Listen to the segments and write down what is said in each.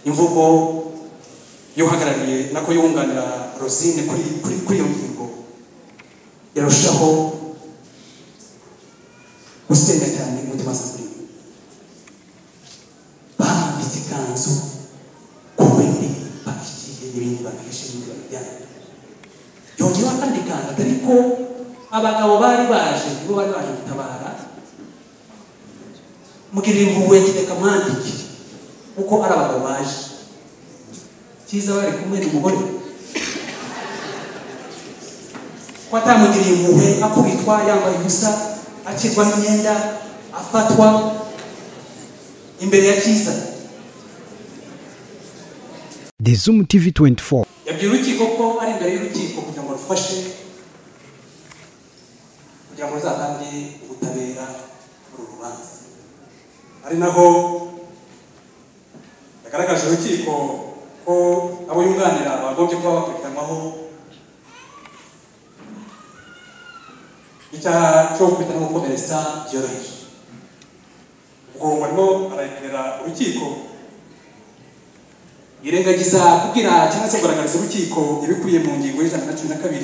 Imvugo y'uhagarariye nako yunganira Rosine kuri iyo ngingo irarushaho gusenya cyane umutima wa Sandrine. Bambitse ikanzu ku bindi bakiye n'ibindi bakihishe n'ibindi babijyana. Yongeyeho akandi kantu atari ko abagabo bari baje nibo bari baje gutabara, mugirira impuhwe reka mwandike kuko ari abagabo baje. Cyiza bari kumwe n'umugore ko atamugiriye impuhwe akubitwa yambaye ubusa acirwaho imyenda afatwa imbere ya Cyiza. The Zoom TV 24 yabwiye urukiko ko ari imbere y'urukiko kugira ngo rufashe, kugira ngo ruzatange ubutabera muri uru rubanza. Ari naho yagaragaje urukiko ko abo yunganira bagombye kuba bakurikiranwaho icyaha cyo gukubita no gukomeretsa byoroheje. Ubwo barimo araremerera urukiko irengagiza kubwira cyangwa se kugaragariza urukiko ibikubiye mu ngingo y'112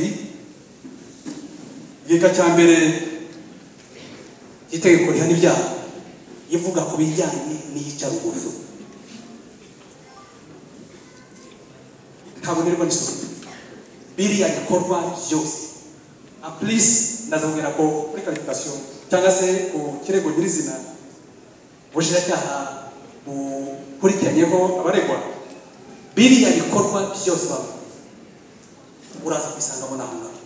igika cya mbere cy'itegeko rihana ibyaha ivuga ku bijyanye n'iyicarubozo. Ntabonerwa n'isuku biriya bikorwa byose. En plus ndazabwira ko kuri qualification cyangwa se ku kirego nyirizina ubushinjacyaha bukurikiranyeho abaregwa, biriya bikorwa byose baba uraza kwisangamo naho ngaho.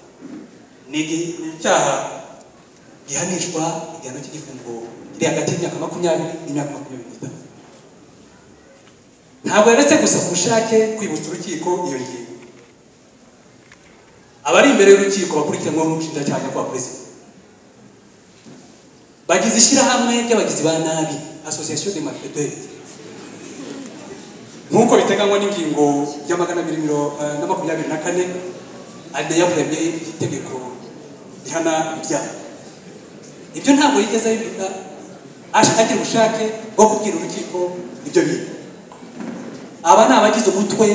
Ni icyaha gihanishwa igihano cy'igifungo kiri hagati y'imyaka 20 n'imyaka 25. Ntabwo yaretse gusa ku bushake kwibutsa urukiko iyo ngingo. Abari imbere y'urukiko bakurikiranweho n'ubushinjacyaha nyakubahwa perezida bagize ishyirahamwe ry'abagizi ba nabi, association des malfaiteurs, nk'uko biteganywa n'ingingo ya 224 alinéa premier y'itegeko rihana ibyaha. Ibyo ntabwo yigeze abivuga agira ubushake bwo kubwira urukiko ibyo bintu. Aba ni abagize umutwe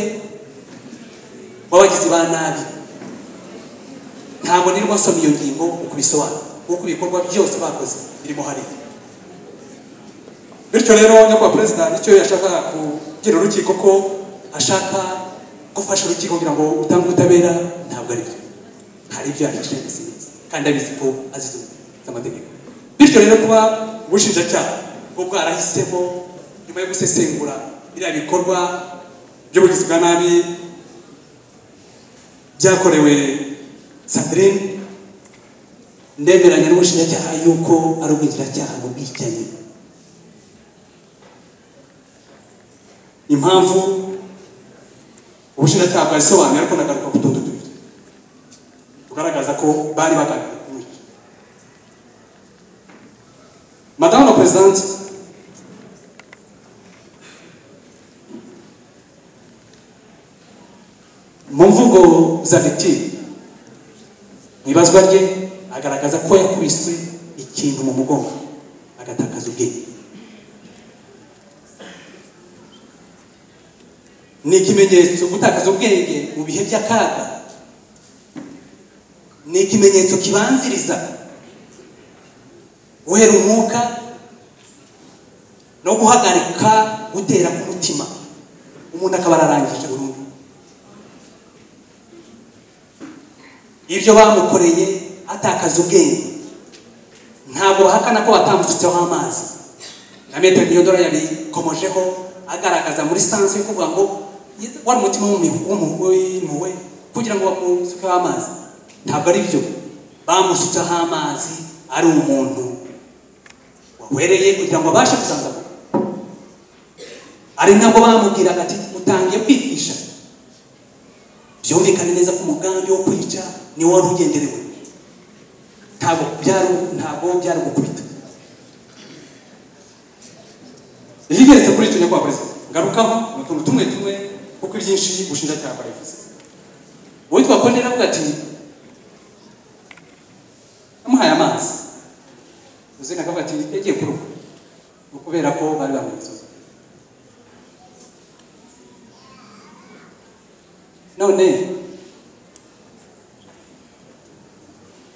w'abagizi ba nabi. Ntabwo nirwo nsoma iyo ngingo uko bisobanura, kuko ibikorwa byose bakoze birimo hariya. Bityo rero nyakubahwa perezida nicyo yashakaga kubwira urukiko ko ashaka gufasha urukiko kugira ngo utange ubutabera, ntabwo ari byo. Hari ibyo yahishe neza kandi abizi ko azi amategeko. Bityo rero kuba ubushinjacyaha bwo bwarahisemo nyuma yo gusesengura biriya bikorwa by'ubugizi bwa nabi byakorewe Sandrine, ndemeranya n'ubushinjacyaha yuko ari ubwinjiracyaha mu bwicanyi. Impamvu ubushinjacyaha bwabisobanuye, ariko nagaruka ku tuntu tubiri tugaragaza ko bari baganiriye kumwica. Madame la Présidente, mu mvugo za victime mu ibazwa rye agaragaza ko yakubiswe ikintu mu mugongo agatakaza ubwenge. Ni ikimenyetso gutakaza ubwenge mu bihe by'akaga, ni ikimenyetso kibanziriza guhera umwuka no guhagarika gutera k'umutima, umuntu akaba ararangije burundu. Ibyo bamukoreye atakaza ubwenge, ntabwo bahakana ko batamusutseho amazi. Na Maître Niyodora yabikomojeho agaragaza muri sanse yo kuvuga ngo wari umutima w'impuhwe kugira ngo bamusukeho amazi. Ntabwo ari byo, bamusutseho amazi ari umuntu wahwereye kugira ngo abashe kusanzamuka. Ari nabwo bamubwiraga ati utangiye kwigisha. Byumvikane neza ko umugambi wo kwica ni wari ugenderewe, ntabwo byari gukubita. Ikigeretse kuri icyo nyakubahwa perezida ngarukaho ni utuntu tumwe tumwe kuko ibyinshi ubushinjacyaha bwabivuze. Uwitwa Kondera avuga ati amuhaye amazi, Rosine akavuga ati yagiye kuruka kubera ko bari bamwizoze. None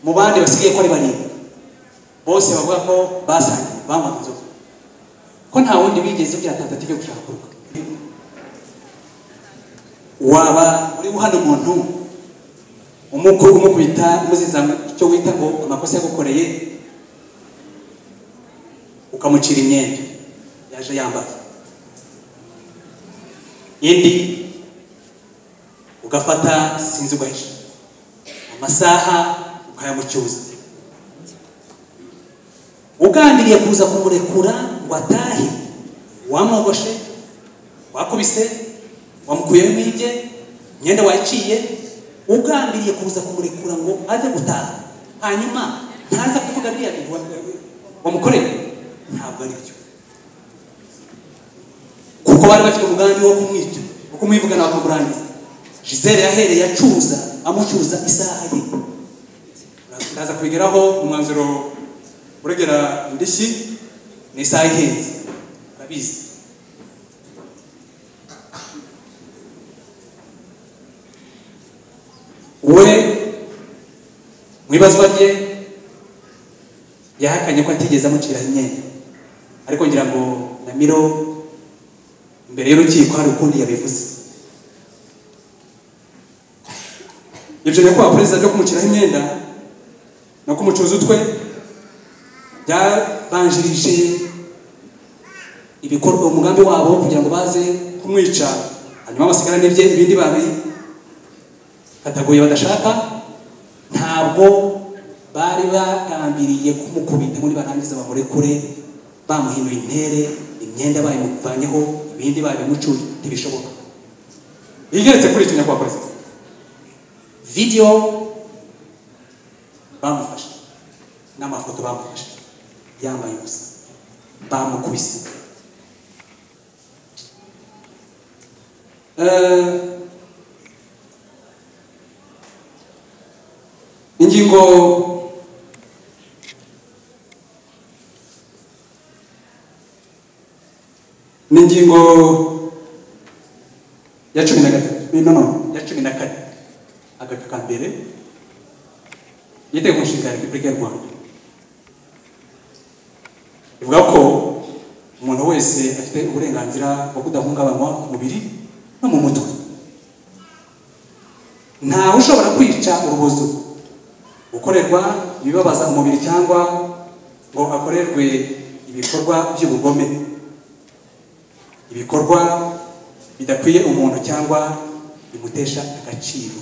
mu bandi basigaye ko ari barindwi bose bavuga ko basangiye banywaga inzoga, ko nta wundi wigeze ugira tentative yo gushaka kuruka. Waba uri guhana umuntu umukubita umuziza icyo wita ngo amakosa yagukoreye, ukamucira imyenda yaje yambaye, indi ugafata sinzi ugahisha, amasaha ukayamucyuza, ugambiriye kuza kumurekura ngo atahe, wamwogoshe, wakubise, wamukuyemo ibye, imyenda wayiciye, ugambiriye kuza kumurekura ngo aze gutaha, hanyuma ntaza kuvuga biriya bintu wamukoreye. Ntabwo ari byo, kuko bari bafite umugambi wo kumwica, wo kumwivugana bakamurangiza. Gisele yahereye acuza, amucuza isaha ye. Ndaza kubigeraho umwanzuro uregera indishyi ni isaha ihenze, urabizi. We mu ibazwa rye yahakanye ko atigeze amuciraho imyenda, ariko ngira ngo na Miro imbere y'urukiko hari ukundi yabivuze. Ibyo nyakubahwa perezida byo kumuciraho imyenda no kumucuza utwe byabanjirije ibikorwa umugambi wabo kugira ngo baze kumwica, hanyuma basigara n'ibye ibindi babi kataguye badashaka. Ntabwo bari bagambiriye kumukubita muri barangiza bamurekure, bamuhinduye intere, imyenda bayimuvanyeho, ibindi babimucuye, ntibishoboka. Igeretse kuri icyo nyakubahwa perezida, video bamufashe n'amafoto bamufashe yambaye ubusa, bamukubise. Ingingo ni ingingo ya 13, no ya 14 agace ka mbere y'Itegeko Nshinga ya Repubulika y'u Rwanda, ivuga ko umuntu wese afite uburenganzira bwo kudahungabanywa ku mubiri no mu mutwe. Ntawe ushobora kwica urubozo, gukorerwa ibibabaza umubiri cyangwa ngo akorerwe ibikorwa by'ubugome, ibikorwa bidakwiye umuntu cyangwa bimutesha agaciro.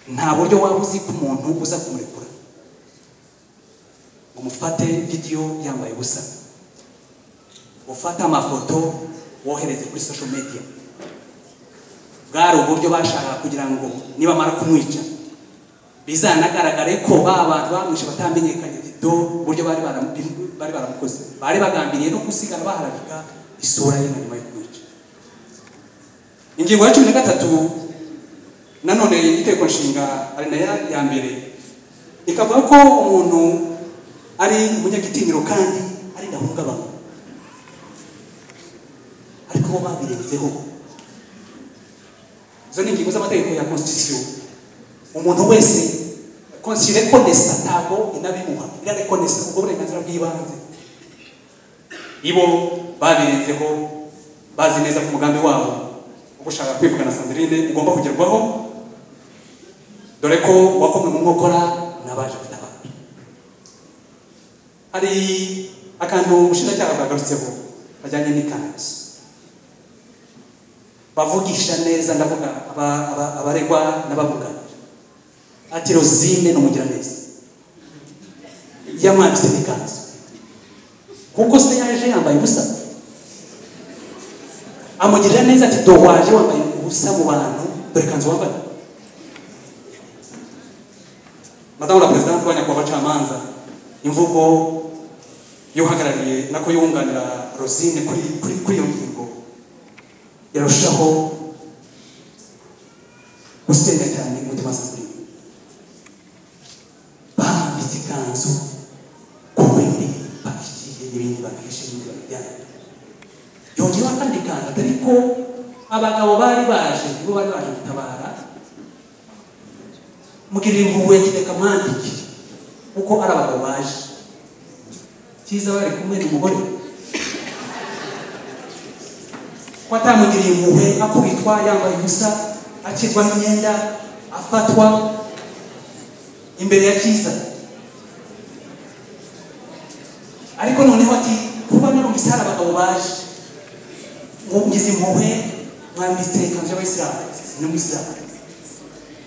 Nta buryo waba uzi ko umuntu uza kumurekura ngo umufate video yambaye ubusa, ufate amafoto wohereze kuri social media. Bwari uburyo bashaka kugira ngo nibamara kumwica bizanagaragare ko ba bantu bamwishe batamenyekanye do uburyo bari baramukoze, bari bagambiriye no gusigara baharabika isura ye na nyuma yo kumwica. Ingingo ya 13 nanone y'Itegeko Nshinga ari nayo ya mbere ikavuga ko umuntu ari umunyagitinyiro kandi ari ndahungabana, ariko bo babirenzeho. Izo ni ingingo z'amategeko ya constitution. Umuntu wese constitution reconnaissa ntabwo inabimuha, irareconnaissa ubwo burenganzira bw'ibanze. Ibo babirenzeho, bazi neza ko umugambi wabo wo gushaka kwivugana Sandrine ugomba kugerwaho, dore ko wakomwe mu nkokora n'abaje gutabara. Hari akantu ubushinjacyaha bwagarutseho kajyanye n'ikanzu. Bavugisha neza, ndavuga abaregwa n'abavuga ati Rosine ni umugiraneza, yamwambitse n'ikanzu kuko se yaje yambaye ubusa, amugirira neza ati do waje wambaye ubusa mu bantu, dore kanzu wambaye. Madame la Présidente, nyakubahwa bacamanza, imvugo y'uhagarariye nako yunganira Rosine kuri iyo ngingo yarushaho gusenya cyane umutima wa Sandrine. Bambitse ikanzu ku bindi bakiye n'ibindi bakihishe n'ibindi babijyana. Yongeyeho akandi kantu atari ko Abagabo bari baje nibo bari baje gutabara, mugirira impuhwe reka mwandike kuko ari abagabo baje. Cyiza bari kumwe n'umugore ko atamugiriye impuhwe, akubitwa yambaye ubusa, acirwaho imyenda, afatwa imbere ya Cyiza. Ariko noneho ati kuba narumvise hari abagabo baje ngo ngize impuhwe, mwambitse ikanzu y'abayisilamu, ni umuyisilamu,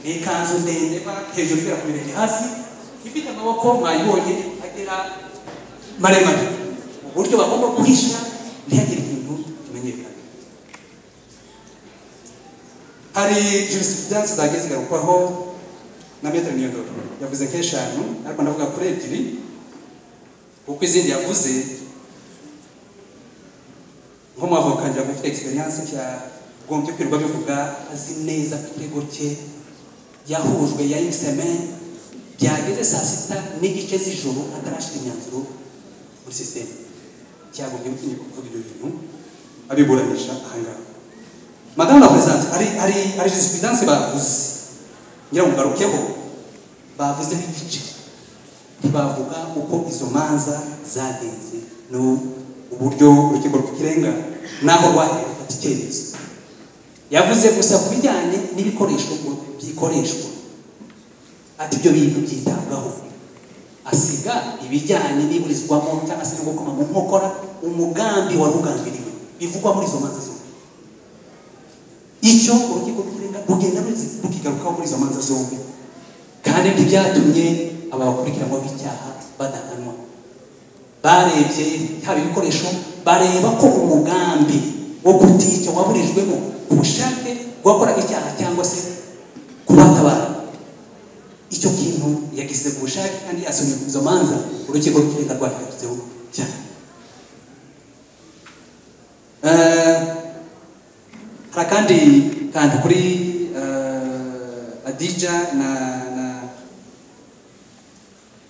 ni ikanzu ndende hejuru igera ku birenge hasi, ifite amaboko mwayibonye agera maremare, mu buryo bagomba guhisha ntihagire ikintu kimenyekana. Hari jurisprudence zagiye zigarukwaho na Maître Niyondoro, yavuze nk'eshanu ariko ndavuga kuri ebyiri kuko izindi yavuze nk'umwavoka ngira ngo ufite experience cyagombye kwirirwa bivuga, azi neza ko ikirego cye yahujwe ya une byageze saa 6:30 z'ijoro atarashira imyanzuro muri système, cyagombye gutinyuka kuvuga ibyo bintu abiburanisha ahangaha. Madame la Présidente, hari jurisprudence bavuze ngira ngo ngarukeho, bavuze nk'igice, ntibavuga uko izo manza zagenze uburyo urukiko rw'ikirenga naho rwahereye gufata icyemezo. Yavuze gusa ku bijyanye n'ibikoresho bikoreshwa, ati ibyo bintu byitabwaho, asiga ibijyanye n'iburizwamo cyangwa se no gukoma mu nkokora umugambi wari ugambiriwe bivugwa muri izo manza zombi. Icyo urukiko rw'ikirenga rugenda rukigarukaho muri izo manza zombi, kandi ntibyatumye aba bakurikiranwaho icyaha badahanwa. Barebye haba ibikoresho, bareba ko umugambi wo kutica waburijwemo ku bushake bw'uwakoraga icyaha cyangwa se kubatabara. Icyo kintu yagize ku bushake kandi yasomye izo manza, urukiko rw'ikirenga rwakigarutseho cyane. Hari akandi kantu kuri Adija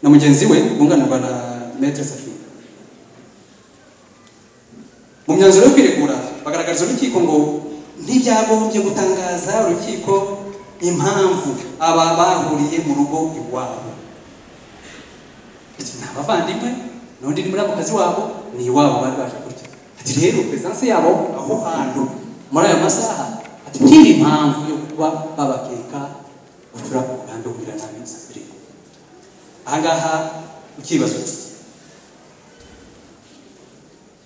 na mugenzi we bunganirwa na Maître Safi. Mu myanzuro yo kwiregura bagaragariza urukiko ngo ntibyagombye gutangaza urukiko impamvu aba bahuriye mu rugo iwabo. Ati ni abavandimwe n'undi ni muri ako kazi wabo, ni iwabo bari baje kurya. Ati rero presence yabo aho hantu muri ayo masaha, ati ntiri impamvu yo kuba babakeka gucura umugambi wo kugira nabi Sandrine. Ahangaha ukibaza uti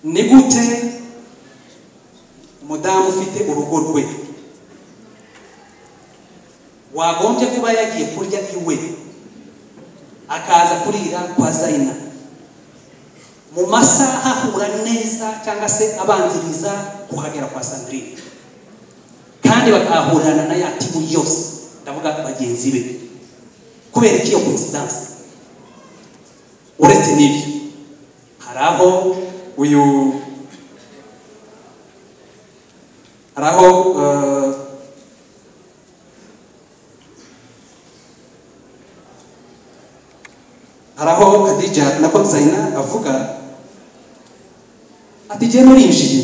ni gute umudamu ufite urugo rwe wagombye kuba yagiye kurya iwe akaza kurira kwa Zaina mu masaha ahura neza cyangwa se abanziriza kuhagera kwa Sandrine, kandi bakahurana na ya timu yose, ndavuga bagenzi be, kubera iki iyo coincidence? Uretse n'ibyo hari aho uyu hari aho hari aho Khadija na Zaina avuga ati jye murinjiye.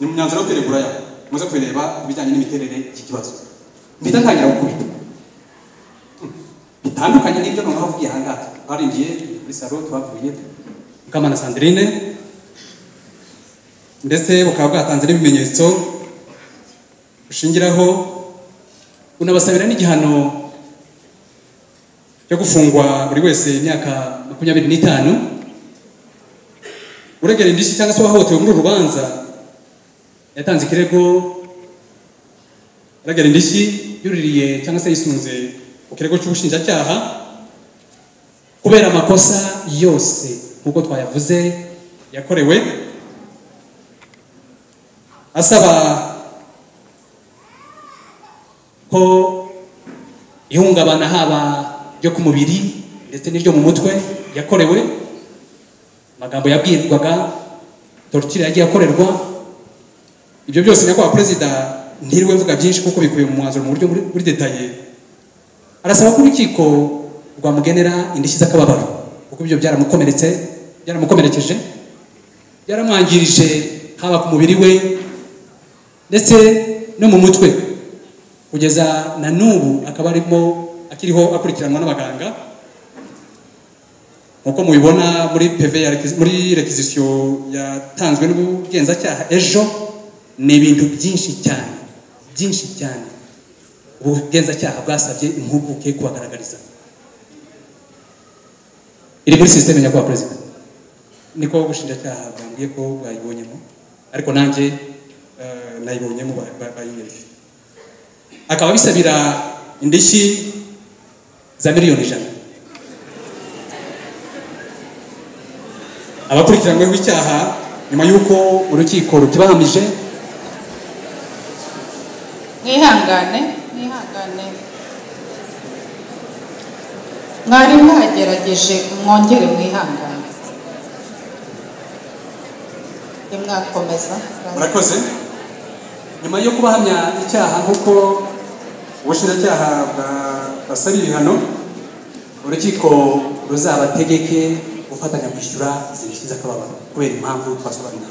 Ni mu myanzuro yo kwiregura yabo, muze kubireba ibijyanye n'imiterere y'iki kibazo. Mpita ntangira gukubita bitandukanye n'ibyo noneho avugiye ahangaha. Twarinjiye muri salo, twavuye Mukamana Sandrine, ndetse bukaba bwatanze n'ibimenyetso bushingiraho, unabasabira n'igihano cyo gufungwa buri wese imyaka 25. Uregera indishyi cyangwa se wahohotewe muri uru rubanza yatanze ikirego aregera indishyi yuririye cyangwa se yisunze ku kirego cy'ubushinjacyaha kubera amakosa yose nk'uko twayavuze yakorewe, asaba ko ihungabana haba ryo ku mubiri ndetse n'iryo mu mutwe yakorewe, amagambo yabwirwaga, torture yagiye akorerwa, ibyo byose nyakubahwa perezida ntiriwe mvuga byinshi kuko bikubiye mu mwanzuro mu buryo muri detaye. Arasaba ko urukiko rwamugenera indishyi z'akababaro kuko ibyo byaramukomeretse, byaramukomerekeje, byaramwangirije haba ku mubiri we ndetse no mu mutwe, kugeza na n'ubu akaba arimo akiriho akurikiranwa n'abaganga nkuko mubibona muri PV ya muri réquisition yatanzwe n'ubugenzacyaha ejo. Ni ibintu byinshi cyane, byinshi cyane ubugenzacyaha bwasabye impuguke kubagaragariza. Iri muri système, nyakubahwa Perezida, niko ubushinjacyaha bwambwiye ko bwayibonyemo, ariko nanjye nayibonyemo, bayinyeretse. Akaba bisabira indishyi za miliyoni 100. Abakurikiranyweho icyaha nyuma y'uko urukiko rukibahamije. Mwihangane, mwihangane, mwari mwagerageje, mwongere mwihangane, ntimwakomeza. Murakoze. Nyuma yo kubahamya icyaha nk'uko ubushinjacyaha bwasabye ibihano, urukiko ruzabategeke gufatanya kwishyura izi ndishyi z'akababaro kubera impamvu twasobanuye.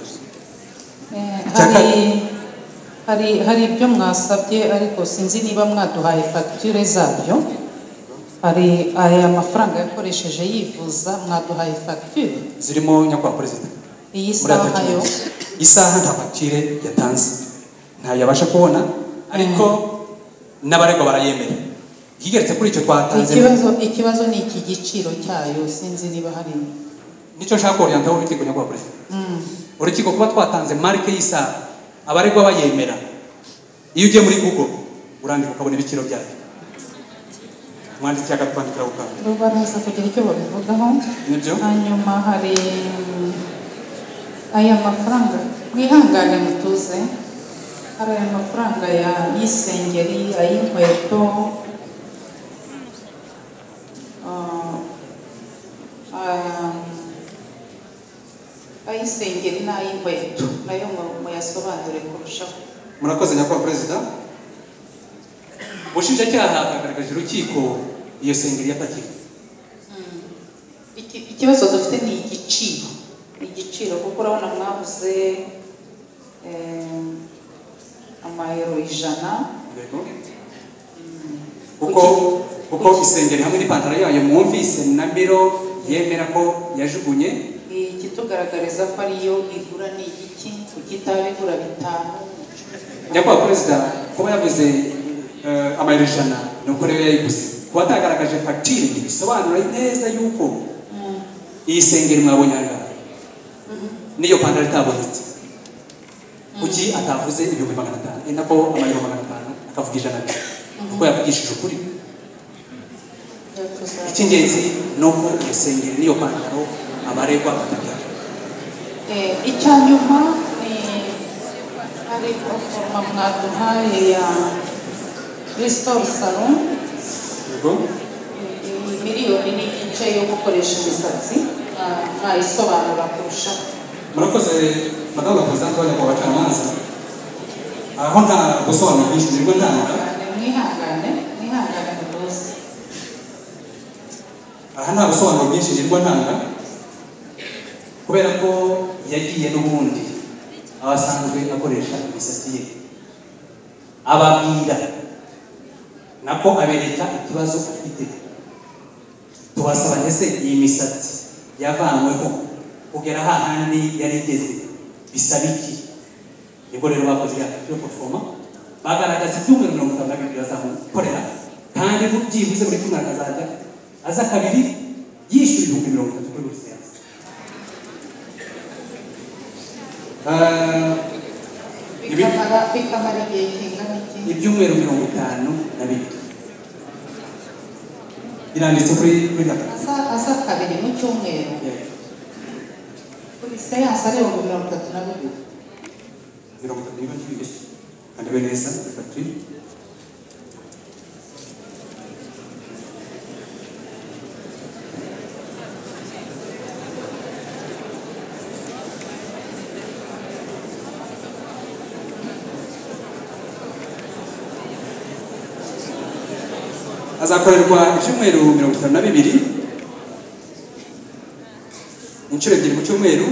Hari ibyo mwasabye, ariko sinzi niba mwaduhaye fagitire zabyo. Hari aya mafaranga yakoresheje yivuza, mwaduhaye fagitire? Zirimo, nyakubahwa Perezida. Iyi Muri saha yo? Isaha nta fagitire yatanze, ntayo yabasha kubona, ariko n'abaregwa barayemera. Ikigeretse kuri icyo twatanze. Ikibazo ni iki giciro cyayo, sinzi niba hari. Nicyo nshaka koriyantaho urukiko, nyakubahwa Perezida. Urukiko, kuba twatanze marque y'isaha, abaregwa bayemera, iyo ugiye muri Google urandika ukabona ibiciro byayo. Umwanditsi akatwandikira ku kantu. Baraza kugira icyo babivugaho. Nibyo. Hanyuma hari aya mafaranga, mwihangane mutuze, hari aya mafaranga ya y'isengeri, ay'inkweto, ay'isengeri n'ay'inkweto, nayo muyasobanure kurushaho. Murakoze, nyakubahwa Perezida. Ubushinjacyaha bwagaragaje urukiko iyo sengeri yapakiwe. Ikibazo dufite ni igiciro, ni igiciro, kuko urabona mwavuze amayero 100. Yego. Kuko isengeri hamwe n'ipantaro yayo mwumvise na miro yemera ko yajugunye. Ikitugaragariza ko ariyo igura ni igiki? Kuki itaba igura 5? Nyakubahwa Perezida, kuba yavuze amayero 100 ni uko rero yayiguze. Kuba atagaragaje fagitire ntibisobanura neza yuko iyi sengeri mwabonye aha ngaha n'iyo pantaro itabonetse. Kuki atavuze 500,000, ni nako amayero 500, akavuga 100 gusa? Kuko yavugishije ukuri. Icy'ingenzi ni uko iyo sengeri n'iyo pantaro abaregwa batabyara. Icya nyuma ni hari proforma mwaduhaye ya Restore Salon. Yego. 1.5 million yo gukoresha imisatsi, mwayisobanura kurushaho. Murakoze, madamu la présidente, nyakubahwa bacamanza. Aho nta gusobanura bwinshi nibwo ntanga. Mwihangane, mwihangane mutuze. Aha nta busobanuro bwinshi nirwo ntanga, kubera ko yagiye n'ubundi aho asanzwe akoresha imisatsi ye, ababwira nako abereka ikibazo afite. Tubasaba ndetse iyi misatsi yavanyweho kugera hahandi yari igeze bisaba iki? Nibwo rero bakoze ya yo proforma, bagaragaza ibyumweru 52 bazamukorera, kandi byibuze buri cyumweru akazajya aza kabiri, yishyura 30,000 kuri buri séance. Bikamara igihe kingana iki? Ibyumweru 52, biranditse kuri gatatu. Aza kabiri mu cyumweru, buri séance ari 32,000? 30 niba ntibeshye, kandi be neza fagitire. Azakorerwa ibyumweru 52, inshuro ebyiri mu cyumweru,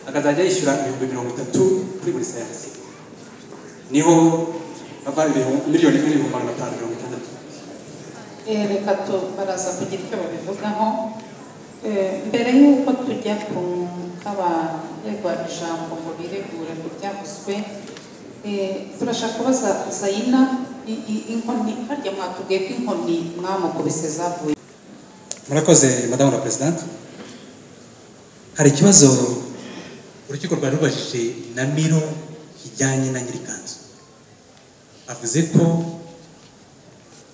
akazajya yishyura 30,000 kuri buri séance. Niho bava 1,560,000. Reka baraza kugira icyo babivugaho. Mbere y'uko tujya ku abaregwa ijambo ngo biregure ku byavuzwe, turashaka kubaza Zayina, inkoni harya mwatubwiye ko inkoni mwamukubise zavuye. Murakoze Madame la Présidente. Hari ikibazo urukiko rwari rubajije na Miro kijyanye na nyirikanzu. Avuze ko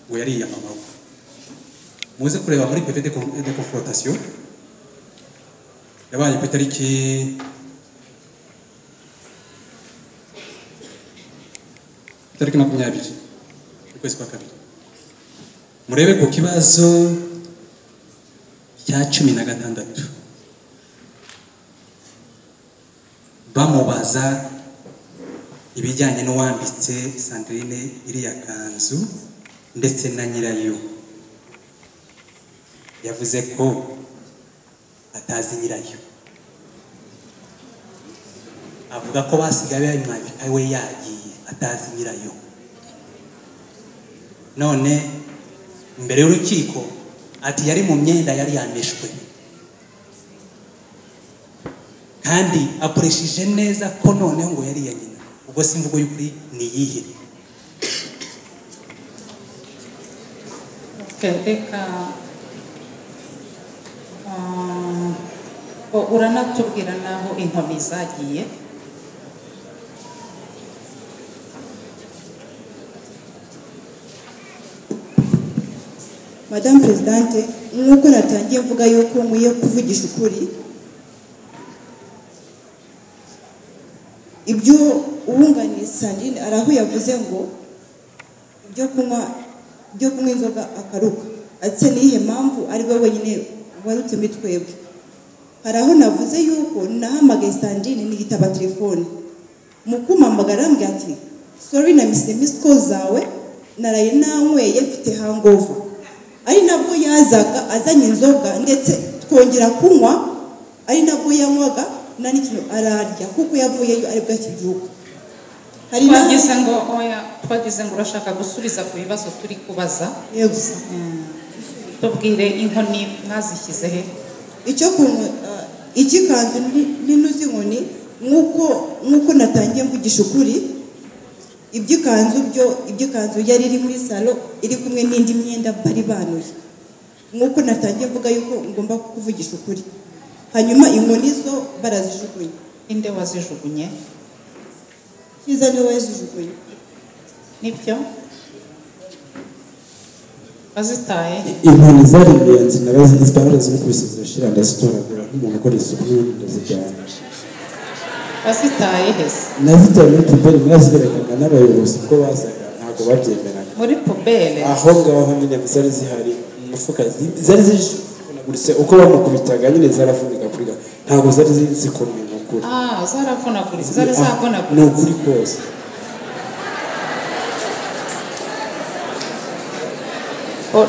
ngo yariye mama we. Muze kureba muri PV de confrontation yabaye ku itariki 20 ukwezi kwa kabiri. Murebe ku kibazo cya 16 bamubaza ibijyanye n'uwambitse Sandrine iriya kanzu ndetse na nyirayo. Yavuze ko atazi nyirayo, avuga ko basigaye bayimwambika we yagiye atazi nyirayo. None imbere y'urukiko ati yari mu myenda yari yameshwe, kandi akoresheje neza ko noneho ngo yari iya nyina. Ubwo si imvugo y'ukuri ni iyihe? Reka uranatubwira naho inkoni zagiye. Madame Presidente, nk'uko natangiye mvuga yuko nkwiye kuvugisha ukuri, ibyo uwunganiye Sandrine araho yavuze ngo ibyo kunywa inzoga akaruka, ati niyihe mpamvu ari we wenyine warutse muri twebwe. Hari aho navuze yuko nahamagaye Sandrine niyitaba telefone, mu kumpamagara arambwira ati sorry na miss call zawe, naraye nanyweye mfite hangover. Ari nabwo yazaga azanye inzoga ndetse twongera kunywa, ari nabwo yanywaga nta n'ikintu ararya kuko yavuyeyo aribwo akibyuka. Twagize ngo oya, twagize ngo urashaka gusubiza ku bibazo turi kubaza. Yego. Tubwire inkoni mwazishyize he? Icyo kunywa ikikanzu n'inuzi inkoni, nk'uko natangiye mvugisha ukuri, iby'ikanzu byo iby'ikanzu yari iri muri salo iri kumwe n'indi myenda bari banuye, nk'uko natangiye mvuga yuko ngomba kuvugisha ukuri. Hanyuma inkoni zo barazijugunye. Inde wazijugunye? Cyiza niwe wazijugunye. Nibyo bazitaye? Inkoni zari ingenzi, barazikubise zirashira, ndazitoragura nk'umuntu ukora isuku ndazijyana. Bazitaye hese? Nazitaye muri puberi, naraziterekaga n'abayobozi ubwo bazaga ntabwo babyemeraga. Muri puberi? Aho ngaho nyine zari zihari mu mufuka, zari zivunaguritse, uko bamukubitaga nyine zaravunika kuri ntabwo zari zikomeye ni ukuri. Zaravunaguritse, zari zavunaguritse. Ni ukuri kose.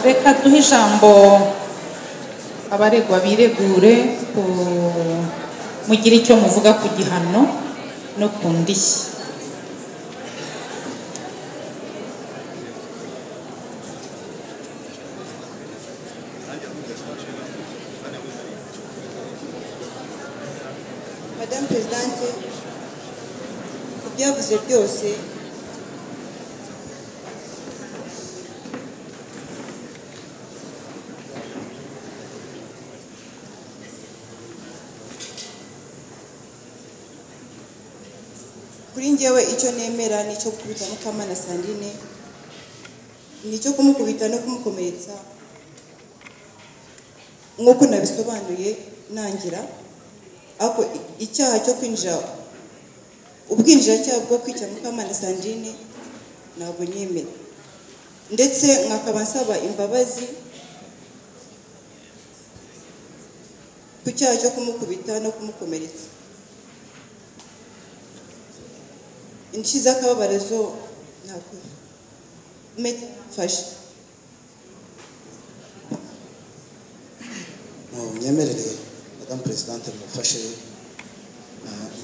Reka duhe ijambo abaregwa biregure ku mugire icyo muvuga ku gihano no ku ndishyi. Madame Presidente, ku byavuze byose kuri njyewe icyo nemera nicyo gukubita Mukamana Sandrine, nicyo kumukubita no kumukomeretsa nk'uko nabisobanuye nangira. Ariko icyaha cyo kwinjira, ubwinjiracyaha bwo kwica Mukamana Sandrine ntabwo nyemera, ndetse nkakaba nsaba imbabazi ku cyaha cyo kumukubita no kumukomeretsa. Indishyi z'akababaro zo ntabwo mfashe. Mu myemerere Madame Presidente, mufashe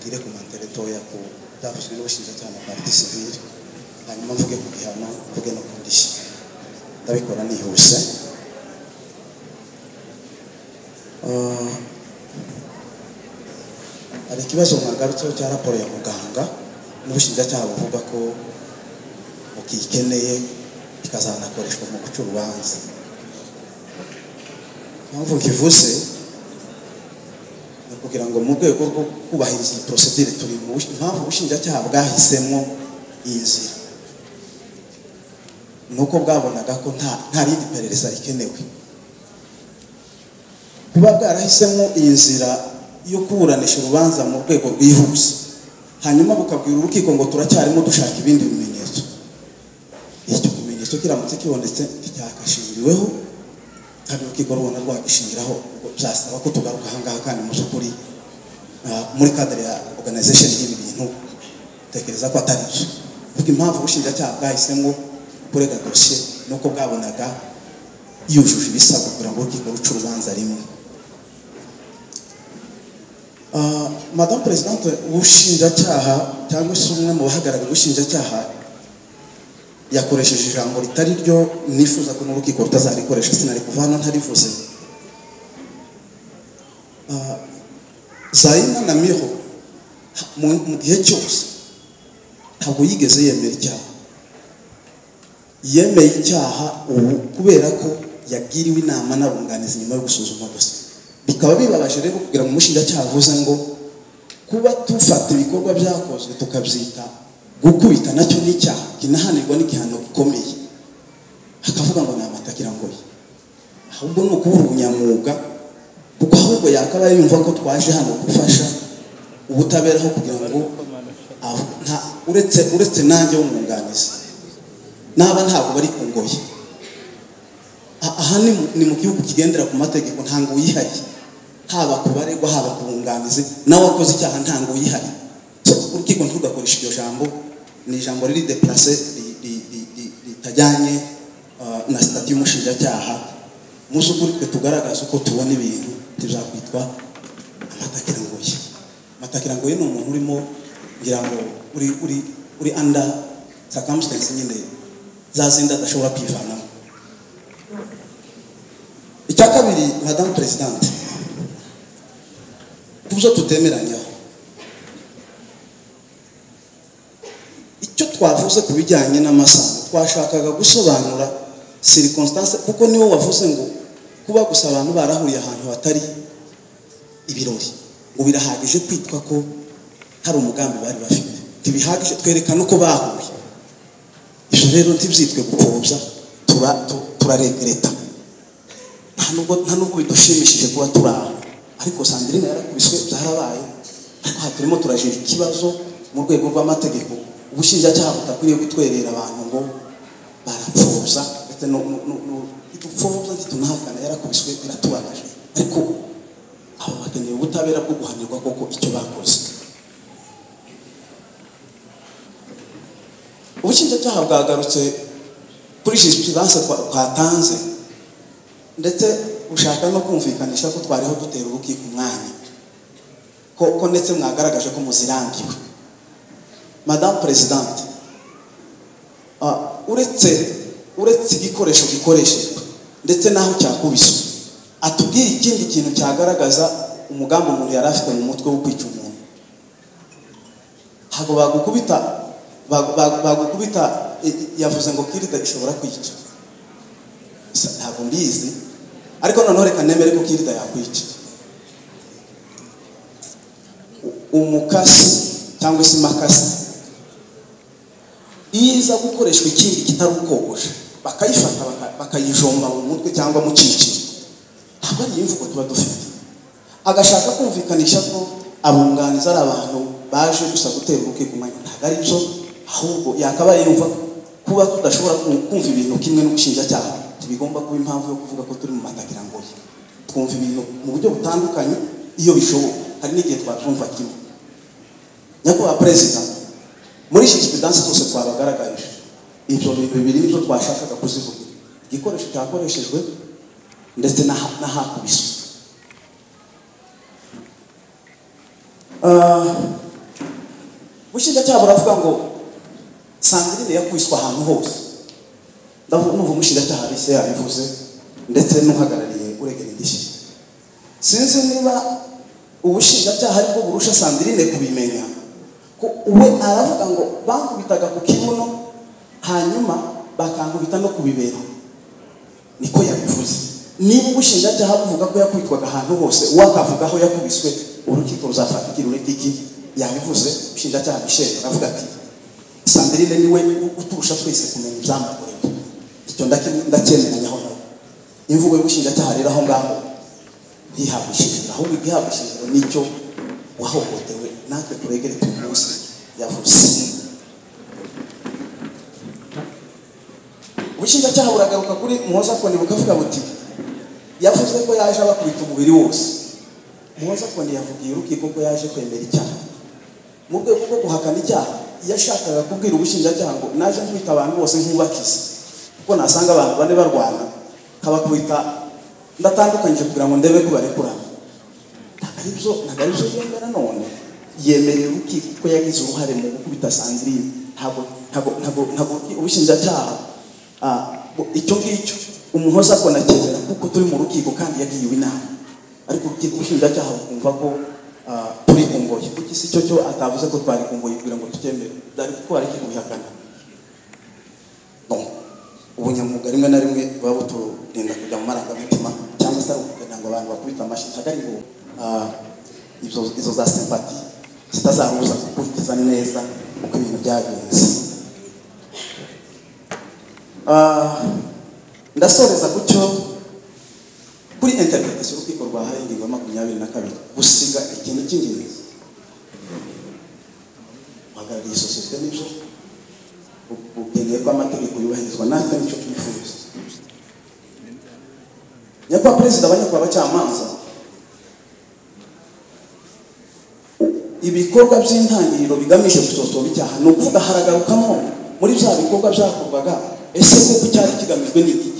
ngire komantere ntoya ku Byavuzwe n'ubushinjacyaha na partie civile, hanyuma mvuge ku gihano, mvuge no ku ndishyi. Ndabikora nihuse. Hari ikibazo mwagarutseho cya raporo ya muganga n'ubushinjacyaha buvuga ko bukikeneye, ikazanakoreshwa mu guca urubanza. Impamvu nkivuze ni ukugira ngo mu rwego rwo kubahiriza iyi procedure turi mu, impamvu ubushinjacyaha bwahisemo iyi nzira ni uko bwabonaga ko nta rindi perereza rikenewe. Kuba bwarahisemo iyi nzira yo kuburanisha urubanza mu rwego rwihuse, hanyuma bukabwira urukiko ngo turacyarimo dushaka ibindi bimenyetso, icyo kimenyetso kiramutse kibonetse nticyakashingiriweho kandi urukiko rubona rwagishingiraho, ubwo byasaba ko tugaruka aha ngaha. Kandi mu by'ukuri muri cadre ya organization y'ibi bintu tekereza ko atari byo. Vuga impamvu ubushinjacyaha bwahisemo kurega dosiye ni uko bwabonaga yujuje ibisabwa kugira ngo urukiko ruce urubanza rimwe. Madame Présidente, ubushinjacyaha cyangwa se umwe mu bahagarariye ubushinjacyaha yakoresheje ijambo ritari ryo, nifuza ko n'urukiko rutazarikoresha, sinari kuva hano ntarivuze. Zaina na Miho mu gihe cyose ntabwo yigeze yemera icyaha. Yemeye icyaha ubu kubera ko yagiriwe inama n'abunganizi nyuma yo gusuzuma dosiye. Bikaba bibabaje rero kugira ngo umushinjacyaha avuze ngo kuba tufata ibikorwa byakozwe tukabyita gukubita nacyo n'icyaha kinahanirwa n'igihano gikomeye, akavuga ngo ni amatakirangoyi. Ahubwo ni ukubura ubunyamwuga, kuko ahubwo yakabaye yumva ko twaje hano gufasha ubutabera aho kugira ngo uretse nanjye w'umwunganizi naba ntabwo bari ku ngoyi. Aha ni mu gihugu kigendera ku mategeko, nta ngo yihariye, haba ku baregwa haba ku bunganizi, nawe wakoze icyaha nta ngo yihariye. Urukiko ntirugakoresha iryo jambo, ni ijambo riri déplacé, ritajyanye na statut y'umushinjacyaha. Mu by'ukuri twe tugaragaza uko tubona ibintu, ntibizakwitwa amatakirangoyi. Amatakirangoyi ni umuntu urimo ngira ngo uri under circumstance nyine za zindi adashobora kwivanamo. Icya kabiri, Madame Présidente, kubyo tutemeranyaho, icyo twavuze ku bijyanye n'amasano, twashakaga gusobanura circumstance, kuko niwo wavuze ngo kuba gusa abantu barahuriye ahantu hatari ibirori ngo birahagije kwitwa ko hari umugambi bari bafite. Ntibihagije, twerekana uko bahuye. Ibyo rero ntibyitwe gupfobya, turaregreta. Nta nubwo bidushimishije kuba turi aho, ariko Sandrine yarakubiswe, byarabaye. Ariko aha turimo turajira ikibazo mu rwego rw'amategeko, ubushinjacyaha butakwiriye gutwerera abantu ngo barapfobya, ndetse ntidupfobya ntitunahakana, yarakubiswe biratubabaje, ariko abo bakeneye ubutabera bwo guhanirwa koko icyo bakoze. Ubushinjacyaha bwagarutse kuri jurisprudence twatanze, ndetse bushaka no kumvikanisha ko twariho dutera urukiko umwanya, ko ndetse mwagaragaje ko muzirambiwe. Madame Présidente, uretse igikoresho gikoreshejwe ndetse n'aho cyakubiswe, atubwire ikindi kintu cyagaragaza umugambi umuntu yari afite mu mutwe wo kwica umuntu. Ntabwo bagukubita, yavuze ngo kirida ishobora kwica, ntabwo mbizi, ariko noneho reka nemere ko kirida yakwica. Umukasi cyangwa se imakasi iza gukoreshwa ikindi kitari ukogosha, bakayifata bakayijomba mu mutwe cyangwa mu ciciro, ntabwo ari imvugo tuba dufite. Agashaka kumvikanisha ko abunganizi ari abantu baje gusa gutera urukiko umwanya, ntabwo ari byo. Ahubwo yakabaye yumva kuba tudashobora kumva ibintu kimwe n'ubushinjacyaha ntibigomba kuba impamvu yo kuvuga ko turi mu matakirangoyi. Twumva ibintu mu buryo butandukanye iyo bishoboka, hari n'igihe twabyumva kimwe. Nyakubahwa Perezida, muri jurisprudence zose twabagaragarije ibyo bintu bibiri nibyo twashakaga kuzivuga: igikoresho cyakoreshejwe ndetse n'ahakubiswe. Ubushinjacyaha buravuga ngo Sandrine yakubiswe ahantu hose. Ndumva umushinjacyaha Alice yabivuze ndetse n'uhagarariye uregera indishyi. Sinzi niba ubushinjacyaha aribwo burusha Sandrine kubimenya, ko we aravuga ngo bankubitaga ku kibuno hanyuma bakankubita no ku bibero, niko yabivuze. Niba ubushinjacyaha buvuga ko yakubitwaga ahantu hose, we akavuga aho yakubiswe, urukiko ruzafata ikirure kiki yabivuze. Ubushinjacyaha Michel aravuga ati Sandrine niwe uturusha twese kumenya ibyamukoreye. Icyo ndacyemeranyaho nawe. Imvugo y'ubushinjacyaha rero aho ngaho ntihabwa ishingiro, ahubwo igihabwa ishingiro nicyo wahohotewe natwe turegere tumunsi yavuze. Ubushinjacyaha buragaruka kuri Muhoza Koni bukavuga buti yavuze ko yaje abakubita umubiri wose. Muhoza Koni yavugiye urukiko ko yaje kwemera icyaha. Mu rwego rwo guhakana icyaha, yashakaga kubwira ubushinjacyaha ngo naje nkubita abantu bose nkubakize, kuko nasanga abantu bane barwana nkabakubita ndatandukanyije kugira ngo ndebe ko barekurana. Ntabwo ari byo yemera. None yemerera urukiko ko yagize uruhare mu gukubita Sandrine. Ntabwo ubushinjacyaha icyo ngicyo Umuhoza Koni acyemera kuko turi mu rukiko kandi yagiriwe inama, ariko urukiko ubushinjacyaha bukumva ko turi ku ngoyi. Kuki si cyo cyo atavuze ko twari ku ngoyi kugira ngo tucyemere? Byari gutwara iki kubihakana? Ubunyamwuga rimwe na rimwe buba buturinda kujya mu marangamutima cyangwa se ari ukugira ngo abantu bakubite amashyi. Ntabwo ari ngo izo za sympathy zitazaruza gukurikiza neza uko ibintu byagenze. Ndasoreza kucyo kuri interpretation y'urukiko rwahaye ingingo ya 22 gusiga ikintu cy'ingenzi. Uhagarariye sosiyete n'ibyo ukeneye ko amategeko yubahirizwa, natwe nicyo twifuza. Nyakubahwa Perezida, abanyakubahwa abacamanza, ibikorwa by'intangiriro bigamije gusosoba icyaha, ni ukuvuga haragarukamo muri bya bikorwa byakorwaga, ese koko icyari kigamijwe ni iki?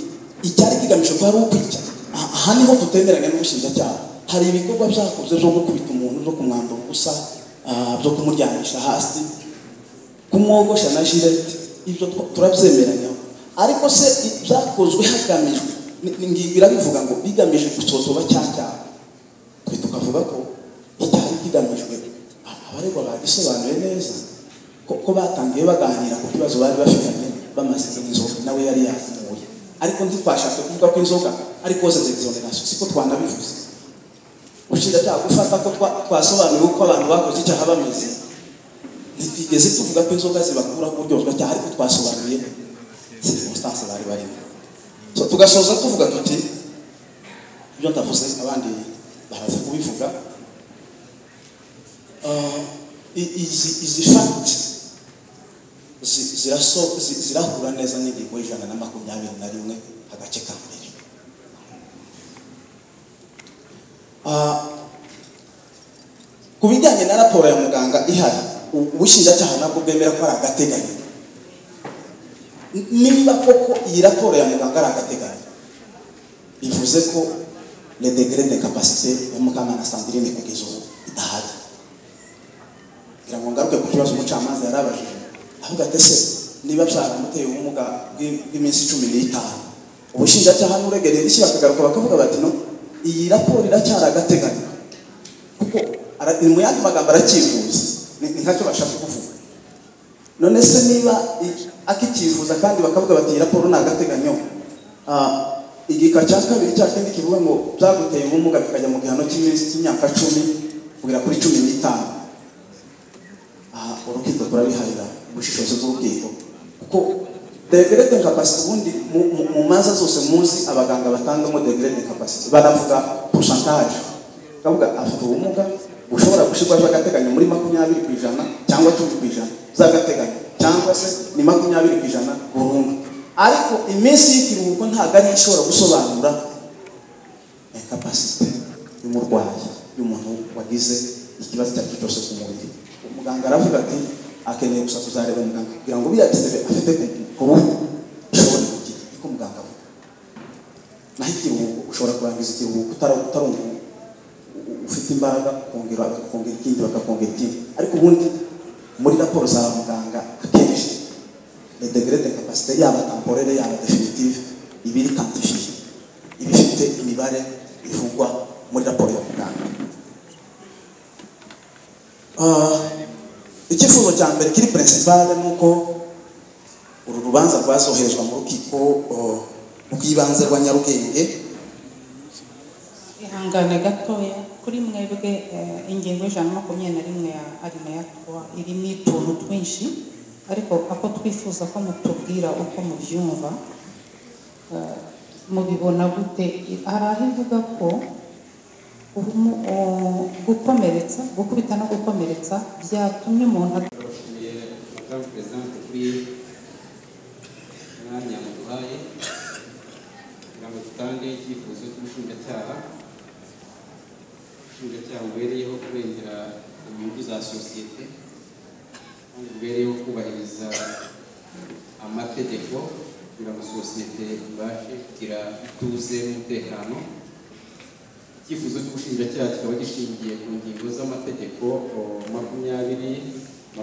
Icyari kigamijwe ko ari ukwica. Aha niho tutemeranya n'ubushinjacyaha. Hari ibikorwa byakozwe byo gukubita umuntu, byo kumwambura ubusa, byo kumuryamisha hasi, kumwogosha na jirete, ibyo turabyemeranyaho. Ariko se byakozwe hagamijwe, ingingo irabivuga ngo bigamije gusosoba cya cyaha. Twe tukavuga ko icyari kigamijwe, abaregwa bagisobanuye neza ko batangiye baganira ku kibazo bari bafitanye bamaze inzoga, nawe yari yazinyoye. Ariko ntitwashatse kuvuga ko inzoga ari cause d'exonération, siko twanabivuze. Ubushinjacyaha gufata ko twasobanuye uko abantu bakoze icyaha bameze, ntitwigeze tuvuga ko inzoga zibakuraho uburyozwa cyaha, ariko twasobanuye circonstance bari barimo. So tugasoza tuvuga tuti ibyo ndavuze abandi baraza kubivuga. Izi fact zirahura neza n'ingingo y'121 agace ka mbere. Ku bijyanye na raporo ya muganga ihari, ubushinjacyaha nabwo bwemera ko ari agateganyo. Niba koko iyi raporo ya muganga ari agateganyo, bivuze ko le degré d'incapacité ya Mukamana Sandrine kugeza ubu idahari. Kugira ngo ngaruke ku kibazo umucamanza yarabajije, avuga ati ese niba byaramuteye ubumuga bw'iminsi 15, ubushinjacyaha n'uregera indishyi bakagaruka bakavuga bati no, iyi raporo iracyari agateganyo, kuko mu yandi magambo aracyivuza, ni nkacyo bashaka kuvuga. None se niba akikivuza kandi bakavuga bati iyi raporo ni agateganyo, igika cya kabiri cya kindi kivuga ngo byaguteye ubumuga bikajya mu gihano cy'iminsi cy'imyaka 10 kugera kuri 15, urukiko turabiharira ubushishozi bw'urukiko, kuko degré d'incapacité ubundi mu manza zose muzi abaganga batangamo degré d'incapacité baravuga pourcentage, bakavuga afite ubumuga bushobora gushyirwaho by'agateganyo muri 20% cyangwa 10% z'agateganyo, cyangwa se ni 20% burundu. Ariko iminsi y'ikiruhuko ntabwo ari ishobora gusobanura incapacité y'umurwayi, y'umuntu wagize ikibazo icyo ari cyo cyose ku mubiri. Umuganga aravuga ati akeneye gusa kuzareba muganga kugira ngo biriya bisebe afite ku ruhu bishobore gukira, niko muganga avuga. Naho ikiruhuko ushobora kurangiza ikiruhuko utarumva ufite imbaraga, ukongera bakakongera ikindi, bakakongera ikindi. Ariko ubundi Muri raporo za muganga akenshi le degré d'incapacité, yaba temporaire yaba définitive, iba iri quantifié, iba ifite imibare ivugwa muri raporo ya muganga. Icyifuzo cya mbere kiri principal ni uko uru rubanza rwazoherezwa mu rukiko rw'ibanze rwa Nyarugenge. Ihangane gatoya kuri mwebwe, ingingo 121 ya alinéa 3 irimo utuntu twinshi, ariko ako twifuza ko mutubwira uko mubyumva, mubibona gute? Hari aho ivuga ko gukomeretsa, gukubita no gukomeretsa byatumye umuntu Turabashimiye, Madamu Perezidante, kuri umwanya muduhaye kugira ngo dutange icyifuzo cy'ubushinjacyaha. Ubushinjacyaha bubereyeho kurengera inyungu za sosiyete kandi bubereyeho kubahiriza amategeko kugira ngo sosiyete ibashe kugira ituze n'umutekano. Icyifuzo cy'ubushinjacyaha kikaba gishingiye ku ngingo z'amategeko 20, 21, 107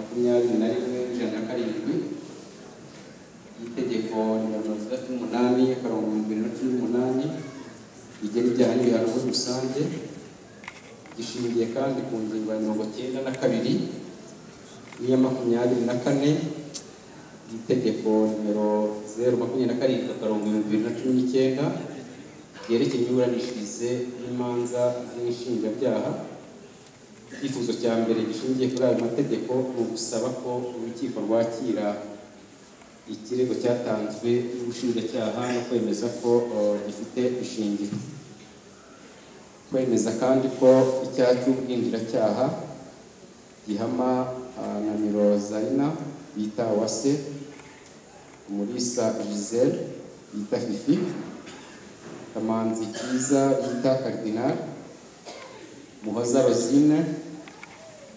y'itegeko nimero 68/2018 rigena ibyaha n'ibihano muri rusange. Gishingiye kandi ku ngingo ya 92 n'iya 24 y'itegeko nimero 027/2019 ryerekeye imiburanishirize y'imanza z'inshinjabyaha. Icyifuzo cya mbere gishingiye kuri ayo mategeko ni ugusaba ko urukiko rwakira ikirego cyatanzwe n'ubushinjacyaha no kwemeza ko gifite ishingiro, kwemeza kandi ko icyaha cy'ubwinjiracyaha gihama na Zarina bita Uwase, Umulisa Gisele bita Fifi, Kamanzi Cyiza bita Cardinal, Muhoza Rosine,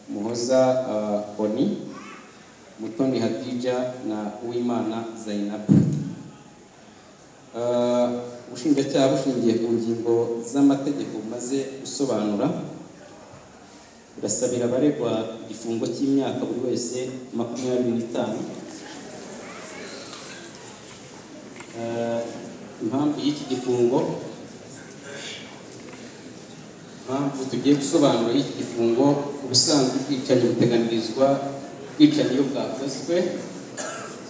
Muhoza Oni, Mutoni Hadija na Uwimana Zainab. Ubushinjacyaha bushingiye ku ngingo z'amategeko bumaze gusobanura, burasabira abaregwa igifungo cy'imyaka buri wese 25. Impamvu y'iki gifungo, impamvu tugiye gusobanura y'iki gifungo: ubusanzwe ubwicanyi buteganirizwa, ubwicanyi iyo bwakozwe,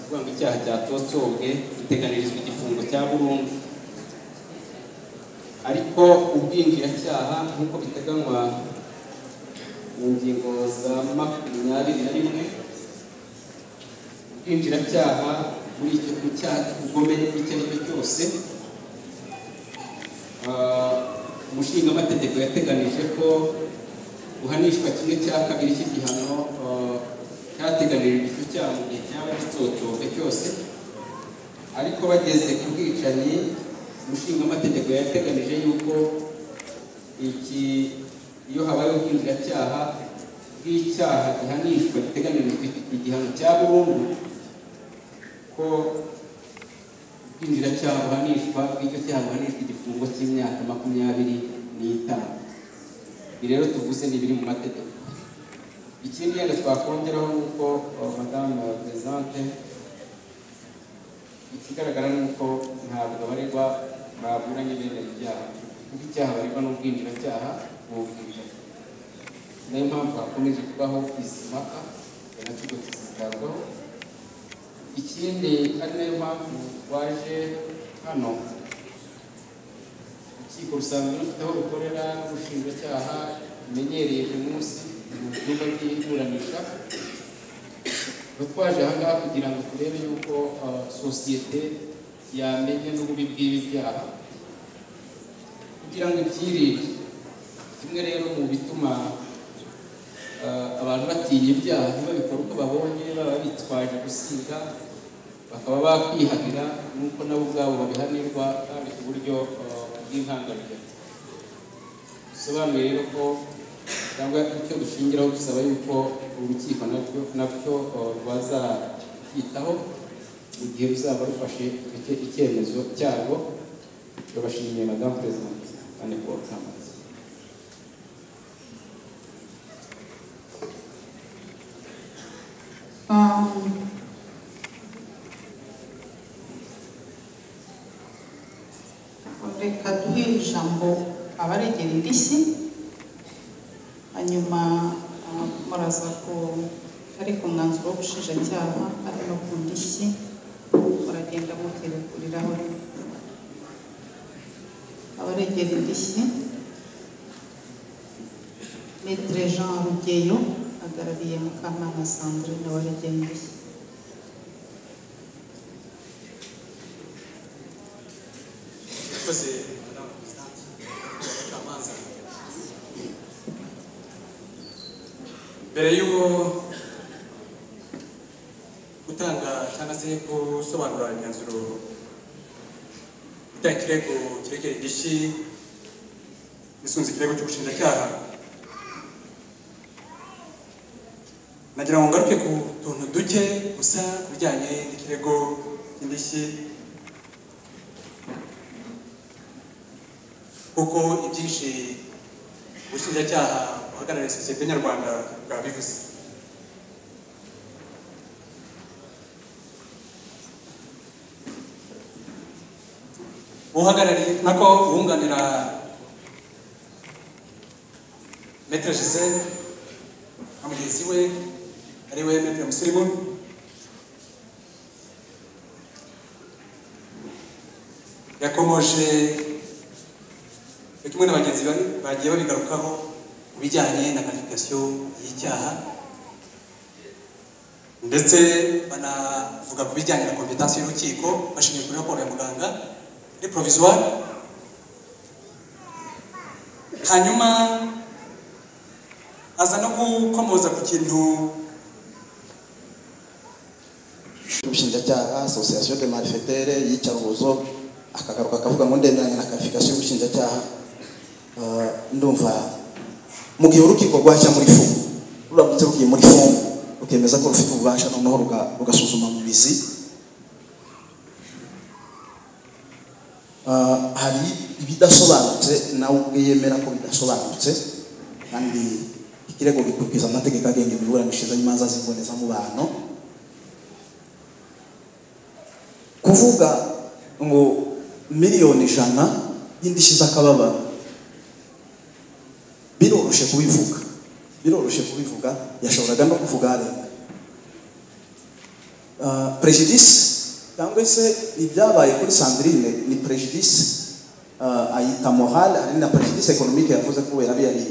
kuvuga ngo icyaha cyatotsobwe, giteganirizwa igifungo cya burundu. Ariko ubwinjiracyaha nk'uko biteganywa mu ngingo za 21, ubwinjiracyaha muri icyo cyaha cy'ubugome icyo ari cyo cyose, umushingamategeko yateganije ko guhanishwa 1/2 cy'igihano cyateganirijwe icyo cyaha mu gihe cyaba gitsotsobwe cyose. Ariko bageze ku bwicanyi, umushingamategeko yateganije yuko iki iyo habayeho ubwinjiracyaha bw'icyaha gihanishwa giteganirijwe igihano cya burundu, ko ubwinjiracyaha buhanishwa bw'icyo cyaha buhanishwa igifungo cy'imyaka 25. Ibi rero tuvuze ni ibiri mu mategeko. Ikindi yenda twakongeraho ni uko, Madamu Perezidante, ikigaragara ni uko ntabwo abaregwa baburanye bemera ibyaha, kuko icyaha baregwa n'ubwinjiracyaha bw'ubwicanyi. Niyo mpamvu hakomeje kubaho izi mpaka nacyo tuzitabwaho. Ikindi ari nayo mpamvu waje hano, urukiko rusanzwe rufite aho rukorera n'ubushinjacyaha bumenyereye buri munsi mu byumba by'iburanisha. Twaje aha ngaha kugira ngo turebe yuko sosiyete yamenya n'ububi bw'ibi byaha kugira ngo ibyirinde. Kimwe rero mu bituma abantu batinya ibyaha ntibabikore uko babonye, baba bitwaje gusiga bakaba bakwihanira, nuko nabo ubwabo babihanirwa kandi ku buryo bw'intangarugero. Bisobanuye rero ko cyangwa icyo dushingiraho dusaba yuko urukiko nabyo rwazabyitaho mu gihe ruzaba rufashe icyemezo cyarwo. Turabashimiye, Madamu Perezidante Anne Paul Kamanzi. Reka duhe ijambo abaregera indishyi, hanyuma muraza ku ariko umwanzuro w'ubushinjacyaha ari no ku ndishyi muragenda mukerekuriraho abaregera indishyi. Maître Jean Rugeyo ahagarariye Mukamana Sandrine waregera indishyi. Murakoze Madame Présidente, abacamanza. Mbere y'uwo gutanga cyangwa se gusobanura imyanzuro itanga ikirego kiregera indishyi isunze ikirego cy'ubushinjacyaha, nagira ngo ngaruke ku tuntu duke gusa ku bijyanye n'ikirego cy'indishyi, kuko ibyinshi ubushinjacyaha buhagarariye sosiyete nyarwanda bwabivuze. Uhagarariye nako uwunganira Maître Gisèle na mugenzi we ari we Maître Musirimu, yakomoje kimwe na bagenzi bagiye babigarukaho ku bijyanye na qualification y'icyaha, ndetse banavuga ku bijyanye na compétence y'urukiko bashingiye kuri raporo ya muganga ni provisoire. Hanyuma aza no gukomoza ku kintu ubushinjacyaha association de malfaiteurs yicarubozo, akagaruka akavuga ngo ndemeranya na qualification y'ubushinjacyaha. Ndumva mu gihe urukiko rwajya muri fond, ruramutse rugiye muri fond rukemeza ko rufite ububasha, noneho rugasuzuma mu mizi, hari ibidasobanutse nawe ubwe yemera ko bidasobanutse, kandi ikirego gikurikiza amategeko agenga imiburanishirize y'imanza z'imbonezamubano. Kuvuga ngo 100,000,000 y'indishyi z'akababaro biroroshe kubivuga, biroroshe kubivuga, yashoboraga no kuvuga arenga. Prejudice cyangwa se ibyabaye kuri Sandrine ni prejudice, ayita morale, ari na prejudice économique yavuze ko yari yari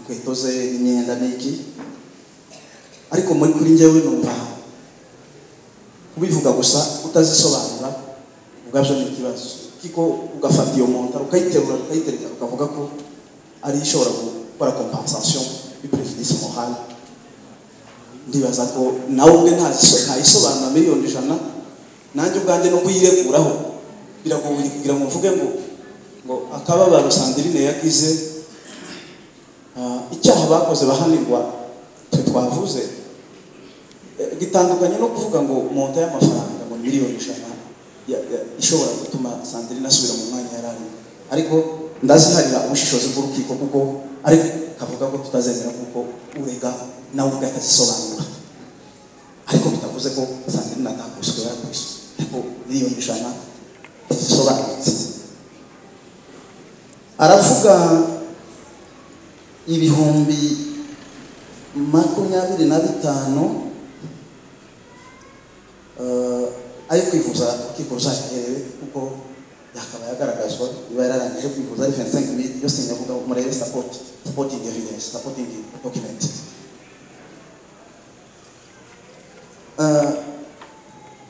inkweto ze n'imyenda n'iki, ariko muri kuri njyewe numva kubivuga gusa utazisobanura ubwabyo ni ikibazo, kiko ugafata iyo monta ukayiterura ukayitereka ukavuga ko ari ishobora gukora compensation du préjudice moral. Ndibaza ko nawe ubwe ntayisobanura 100,000,000, nanjye ubwanjye no kuyirekuraho biragoye kugira ngo mvuge ngo akababaro Sandrine yagize, icyaha bakoze bahanirwa twe twavuze gitandukanye no kuvuga ngo monta y'amafaranga ngo 100,000,000 ishobora gutuma Sandrine asubira mu mwanya yari arimo. Ariko ndaziharira ubushishozi bw'urukiko, kuko ariko kavuga ko tutazemera kuko urega nawe ubwe atazisobanura, ariko bitavuze ko Sandrine atakubiswe yarakubiswe, ariko 100,000,000 ntizisobanutse. Aravuga 25,000 ayo kwivuza urukiko ruzaherere, kuko yakaba yagaragazwa iba yararangije kwivuza ari 25,000 yose nyavuga murebe supporting evidence, supporting document.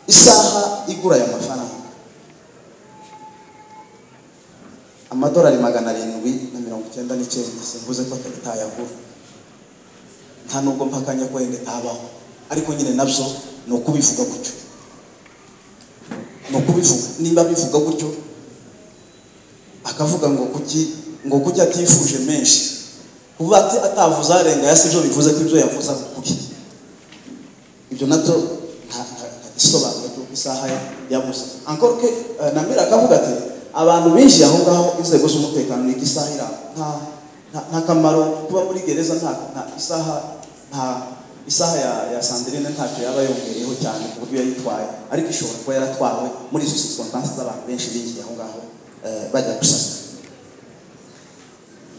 Isaha igura aya mafaranga $799, simvuze ko atayagura, nta nubwo mpakanya ko wenda itabaho, ariko nyine nabyo ni ukubivuga gutyo, ni ukubivuga. Nimba bivuga gutyo akavuga ngo kuki atifuje menshi, kuba ati atavuze arenga ya sibyo bivuze ko ibyo yavuze ari ukuri, ibyo nabyo nta gisobanuro cy'uko isaha yabuze. Encore que Namira akavuga ati abantu binjiye aho ngaho inzego z'umutekano ni isaha ira nta kamaro kuba muri gereza, nta isaha, nta Isaha ya Sandrine ntacyo yaba yongereyeho cyane ku buryo yayitwaye, ariko ishobora kuba yaratwawe muri izo circonstances z'abantu benshi binjiye aho ngaho bajya gusaka.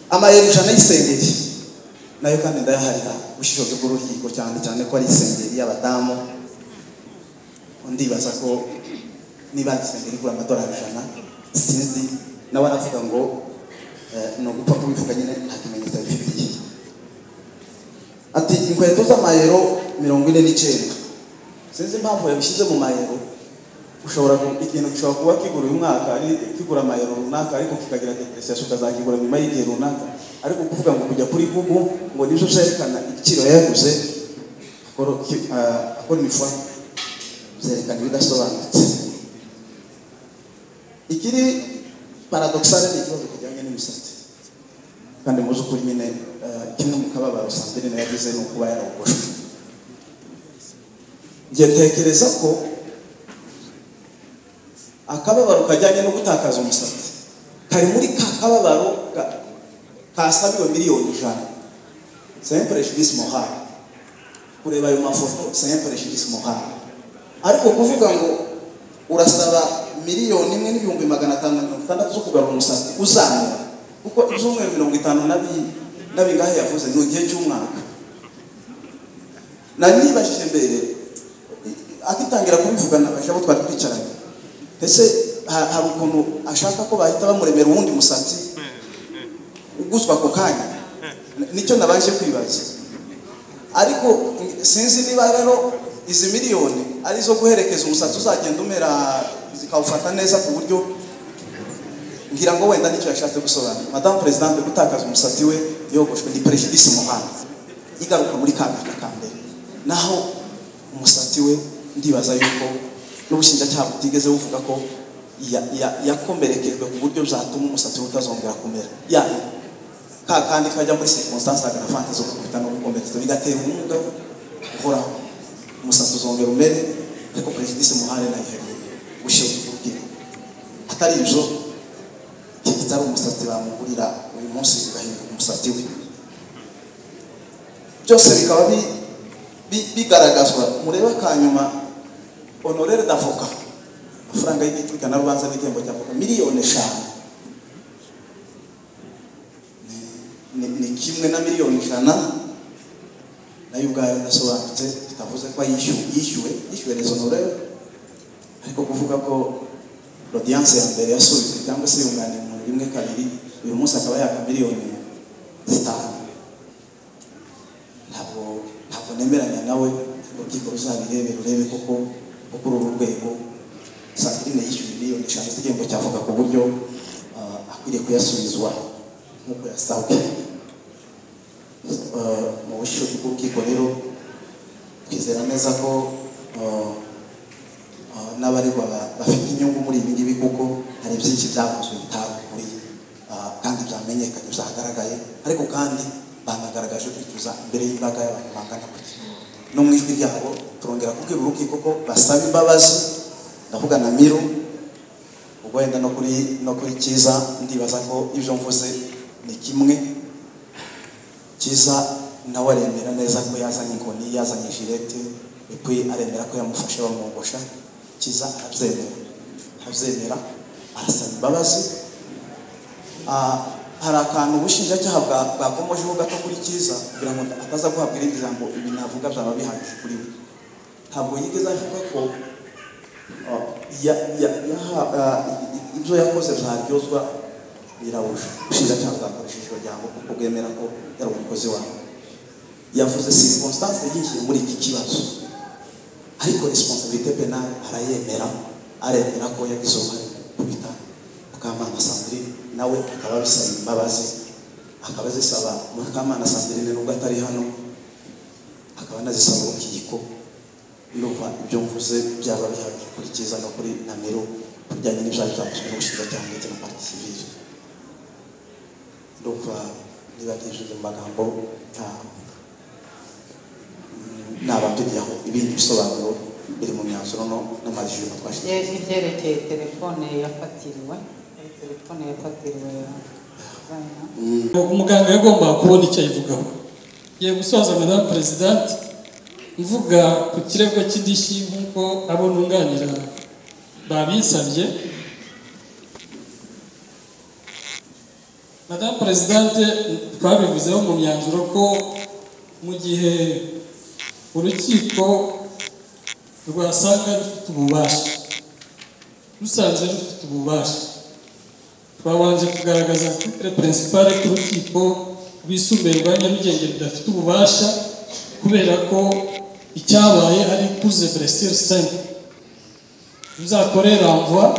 Amayero 100 y'isengeri nayo kandi ndayaharira ubushishozi bw'urukiko, cyane cyane ko ari isengeri y'abadamu. Ndibaza ko niba isengeri igura amadolari 100, sinzi, nawe aravuga ngo ni ugupfa kubivuga nyine, nta kimenyetso abifitiye. Ati inkweto z'amayero 49, sinzi impamvu yabishyize mu mayero. Ushobora ikintu gishobora kuba kigura uyu mwaka ari kigura amayero runaka, ariko kikagira depreciation ukazakigura nyuma y'igihe runaka. Ariko kuvuga ngo kujya kuri Google ngo nibyo byerekana igiciro yaguze, akora imifa byerekana ibidasobanutse. Ikiri paradoxale ni ikibazo kijyanye n'imisatsi, kandi muzi ukuri nyine kimwe mu kababaro Sandrine yagize ni ukuba yarogoshwe. Njye ntekereza ko akababaro kajyanye no gutakaza umusatsi kari muri ka kababaro kasabiwe miliyoni 100. C'est un préjudice moral. Kureba ayo mafoto c'est un préjudice moral. Ariko kuvuga ngo urasaba 1,560,000 zo kugarura umusatsi uzamura, kuko ibyumweru 50 na bingahe yavuze ni igihe cy'umwaka. Nari nibajije mbere akitangira kubivuga nabaje abo twari twicaranye, ese hari ukuntu ashaka ko bahita bamuremera uwundi musatsi uguzwa ako kanya? Nicyo nabanje kwibaza. Ariko sinzi niba rero izi miliyoni ari zo guherekeza umusatsi uzagenda umera zikawufata neza, ku buryo ngira ngo wenda nicyo yashatse gusobanura. Madame Presidente, gutakaza umusatsi we yogoshwe ni préjudice moral igaruka muri kabiri ka mbere. Naho umusatsi we ndibaza yuko n'ubushinjacyaha butigeze buvuga ko yakomerekejwe ku buryo byatuma umusatsi we utazongera kumera. Ka kandi kajya muri circonstance aggravante zo gukubita no gukomeretsa bigatera ubumuga buhoraho. Umusatsi uzongera umere, ariko préjudice moral nayihereye ubushobozi bw'urukiko. Atari ibyo, kitari umusatsi bamugurira uyu munsi ugahinduka umusatsi we. Byose bikaba bigaragazwa. Murebe akanyuma honoraire d'avocat, amafaranga y'igitwika rubanza n'igihembo cya avoka miliyoni 5 ni kimwe na miliyoni 100 nayo ubwayo ndasobanutse, bitavuze ko yishyuwe les honoraires, ariko kuvuga ko l'audience ya mbere yasubitswe cyangwa se yunganira umuntu rimwe kabiri, uyu munsi akaba yaka miliyoni 5, ntabwo nemeranya nawe. Urukiko ruzabirebe rurebe koko kuri uru rwego Sandrine yishyuye miliyoni 5 z'igihembo cy'avoka ku buryo akwiriye kuyasubizwa nk'uko yasabwe. Mu bushishozi bw'urukiko rero twizera neza ko n'abaregwa bafite inyungu muri ibi ngibi, kuko hari byinshi byavuzwe bitakuri kandi byamenyekanye byagaragaye, ariko kandi banagaragaje kwicuza imbere y'imbaga y'abantu bangana gutya. No mu ijwi ryabo turongera kubwira urukiko ko basaba imbabazi. Ndavuga na Miru, ubwo wenda no kuri Cyiza, ndibaza ko ibyo mvuze ni kimwe. Cyiza nawe aremera neza ko yazanye inkoni, yazanye jirete, epui aremera ko yamufashe bamwogosha. Cyiza arabyemera, arasaba imbabazi. Hari akantu ubushinjacyaha bwakomojeho gato kuri Cyiza kugira ngo ataza guhabwa irindi jambo, ibi navuga byaba bihagije kuri we. Ntabwo yigeze avuga ko ibyo yakoze byaryozwa nyirabuja. Ubushinjacyaha bwakoresheje iryo jambo kuko bwemera ko yari umukozi wawe. Yavuze circonstance yinjiye muri iki kibazo, ariko responsabilité pénale arayemera, aremera ko yagize uruhare kubita Mukamana Sandrine, nawe akaba abisaba imbabazi, akaba azisaba Mukamana Sandrine nubwo atari hano, akaba anazisaba urukiko. Ndumva ibyo mvuze byaba bihagije kuri Cyiza no kuri Namiro bijyanye n'ibyaha byavuzwe n'ubushinjacyaha ndetse na partie civile. Ndumva niba ntijije mu magambo nababwiriyeho ibindi bisobanuro biri mu myanzuro n'amajwi twashyize. Ibyerekeye telefone yafatiriwe, Umuganga yagombaga kubona icyo ayivugaho. Ngiye gusoza Madame Presidente, Mvuga ku kirego cy'indishyi nk'uko abo nunganira babinsabye. Madame Présidente, twabivuzeho mu myanzuro ko mu gihe urukiko rwasanga rufite ububasha, rusanze rufite ububasha, twabanje kugaragaza titre principale ko urukiko rwisumbuye rwa Nyarugenge rudafite ububasha kubera ko icyabaye ari coups et blessures simple. Ruzakore renvoi,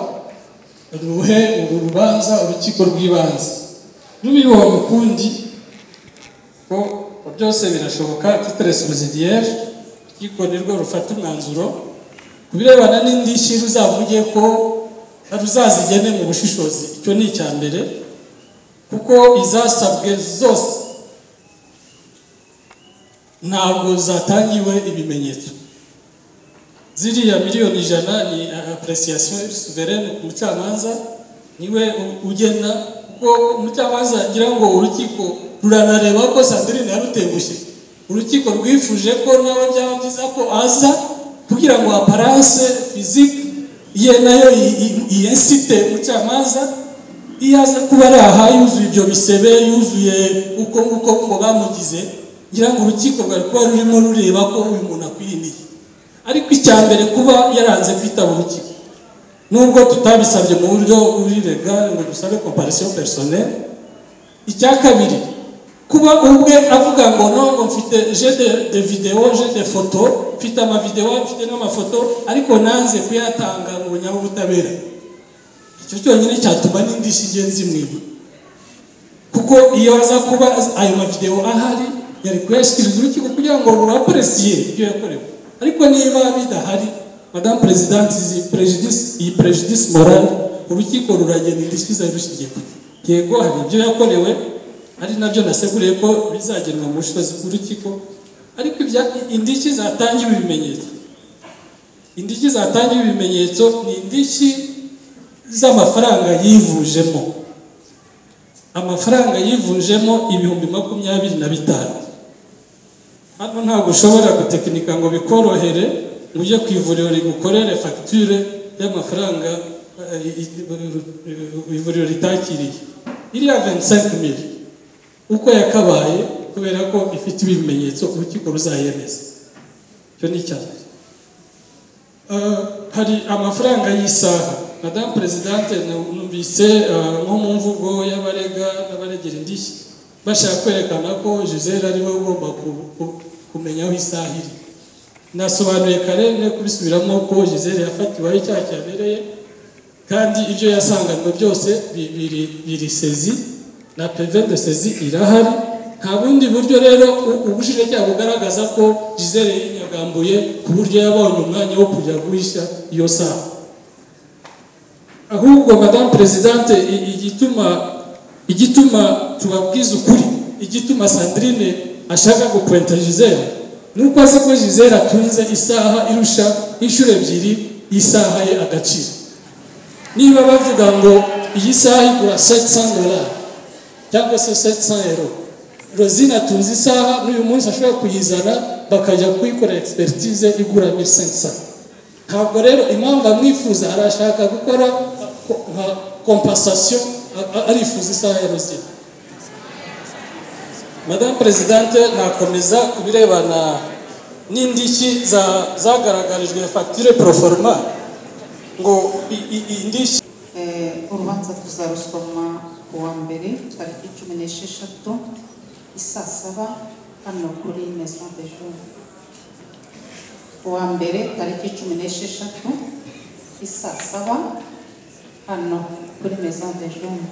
ruhe uru rubanza urukiko rw'ibanze. Rubibonye ukundi ko byose birashoboka, titre subsidiaire, urukiko nirwo rufata umwanzuro ku birebana n'indishyi, ruzavuge ko ruzazigene mu bushishozi. Icyo ni icya mbere, kuko izasabwe zose ntabwo zatangiwe ibimenyetso. Ziriya 100,000,000 ni appréciation souveraine ku mucamanza, niwe ugena, kuko umucamanza ngira ngo urukiko ruranareba ko Sandrine yarutengushye. Urukiko rwifuje ko nawe byaba byiza ko aza kugira ngo apparence physique ye nayo iyinsite umucamanza. Iyo aza kuba ari aha yuzuye ibyo bisebe, yuzuye uko nguko ngo bamugize, ngira ngo urukiko rwari kuba rurimo rureba ko uyu muntu akwiriye. Ariko icya mbere kuba yaranze kwitaba urukiko, nubwo tutabisabye mu buryo buri legal ngo dusabe comparution personnelle. Icya kabiri, kuba ubwe avuga ngo no, ngo mfite j'ai de vidéo, j'ai des photos, mfite amavideo, mfite n'amafoto, ariko nanze kuyatanga mu bunyabutabera. Icyo cyonyine cyatuma n'indishyi ingenzi mwiba, kuko iyo aza kuba ayo mavideo ahari yari kuyashyikiriza urukiko kugira ngo rurapresiye ibyo yakorewe. Ariko niba bidahari, Madame Présidente, iyi préjudice morale urukiko ruragena indishyi zari rushingiye ku yego hari ibyo yakorewe, ari nabyo naseguriye ko bizagenwa mu bushobozi bw'urukiko, ariko indishyi zatangiwe ibimenyetso, indishyi zatangiwe ibimenyetso ni indishyi z'amafaranga yivujemo, amafaranga yivujemo 25,000. Hano ntabwo ushobora gutekinika ngo bikorohere ngo ujye ku ivuriro rigukorere facture y'amafaranga ivuriro ritakiriye. Iriya 25,000 uko yakabaye, kubera ko ifite ibimenyetso urukiko ruzayemeza. Icyo ni icya mbere. Hari amafaranga y'isaha. Madame Présidente, numvise nko mu mvugo y'abarega n'abaregera indishyi bashaka kwerekana ko Gisele ari we ugomba kumenya aho isaha iri. Nasobanuye kare ne kubisubiramo ko Gisele yafatiwe aho icyaha cyabereye, kandi ibyo yasanganywe byose biri sezi na PV de saisie irahari. Nta bundi buryo rero ubushinjacyaha bugaragaza ko Gisele yinyagambuye ku buryo yabonye umwanya wo kujya guhisha iyo saha. Ahubwo Madame Présidente, igituma tubabwiza ukuri, igituma Sandrine ashaka gupointa Gisele nuko azi ko Gisele atunze isaha irusha inshuro 2 isaha ye agaciro. Niba bavuga ngo iyi saha igura $700 cyangwa se €700, Rosine atunze isaha n'uyu munsi ashobora kuyizana bakajya kuyikorera expertise igura 1500. Ntabwo rero impamvu amwifuza, arashaka gukora nka compensation, arifuza isaha ya Rosine. Madame Présidente, nakomeza ku birebana n'indishyi zagaragarijwe facture proforma ngo indishyi. Urubanza tuzarusoma kuwa mbere tariki 16 isaa 7 hano kuri Maison de Jeunes. Kuwa mbere tariki 16 isaa 7 hano kuri Maison de Jeunes.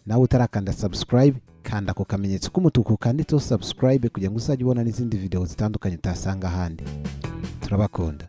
Nawe utarakanda subscribe, kanda ku kamenyetso k'umutuku kanditseho subscribe kugira ngo uzajye ubona n'izindi video zitandukanye utasanga ahandi. Turabakunda.